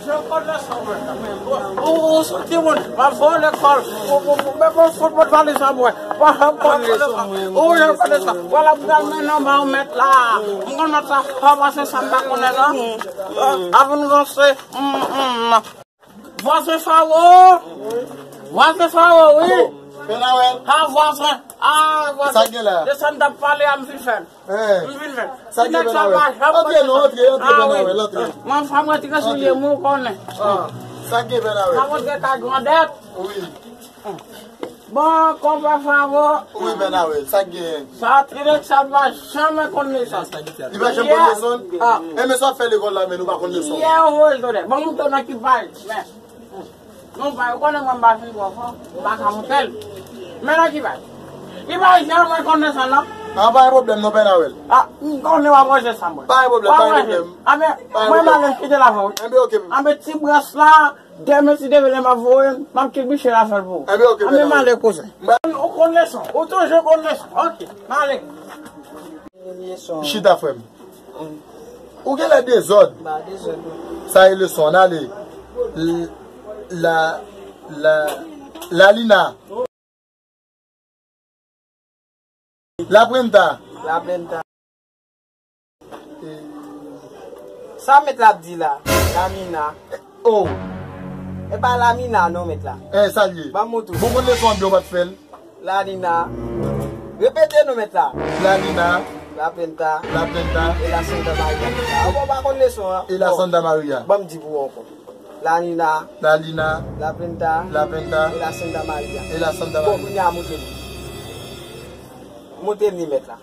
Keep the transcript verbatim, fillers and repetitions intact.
Jan konn leson mwen. Ou, ou soti moun, m ap voye lekòl. Ou, ou, ou, men bon fout mwen valiz sa mwen. Mwen jan konn leson mwen. Ou jan konn leson. Vwala m pral mennen w ba yon mèt la. M konn mèt la fò pase sa m pa konnen non. Avan nou vanse. Vwazen Fawo. Vwazen Fawo, wi. Pè Nawèl. Ha, vwazen. Ah, vwazen. Sa gen la? De sa n t ap pale a, m fin fè l. Eh. M fin fè l. Sa gen, Pè Nawèl? Antre non, antre, antre, Pè Nawèl, antre. Mwen, fè mwen tire soulye m, ou konnen. Ah, sa gen, Pè Nawèl? Sa montre ka grandèt. Wi. Bon, konpè Fawo. Wi, Pè Nawèl, sa gen? Sa tire sa pa janm konn leson. Li pa janm konn leson? Ah. E men sa w ap fè lekòl la, men nou pa konn leson. Yè, ou voye l tonè. Bon, moute nan ki paj, men. Non, pa, ou konnen mwen m pa fin twò fò. M pa ka monte l. Men nan ki paj? Li pa janm konn leson, non? Ah, pa gen pwoblèm, non, Pè Nawèl. Ah, m konnen w ap ranje sa, mwen. Pa gen pwoblèm, pa gen pwoblèm. Ah, men, mwen m ale, m kite l avè w, wi. Enben, oke. Ah, men ti brans la, demen si Dye vle m ap voye, m ap kilbiche l avè l pou ou. Enben, oke, Pè Nawèl. Ah, men m ale, kouzen. Ou konn leson, ou toujou konn leson. Oke, m ale. Chita, frè m. Ou genlè dezòd. Ba dezòd, wi. Sa e leson an, ale. L-, la, la, Lalina. Laprenta. Laprenta. E sa mèt la ap di la? Lamina. Oh. E pa Lamina non, mèt la. Eh, sa l ye? Ban m montre w. Bon, konn leson an byen, ou pa t fè l. Lalina. Repete non, mèt la. Lalina. Laprenta. Laprenta. E la Santa Maria. Ah, bon, ou pa konn leson an. E la Santa Maria. Ban m di pou ou ankò. Lalina. Lalina. Laprenta. Laprenta. E la Santa Maria. E la Santa Maria. Bon, kounye a, montre m. Montre m li, mèt la.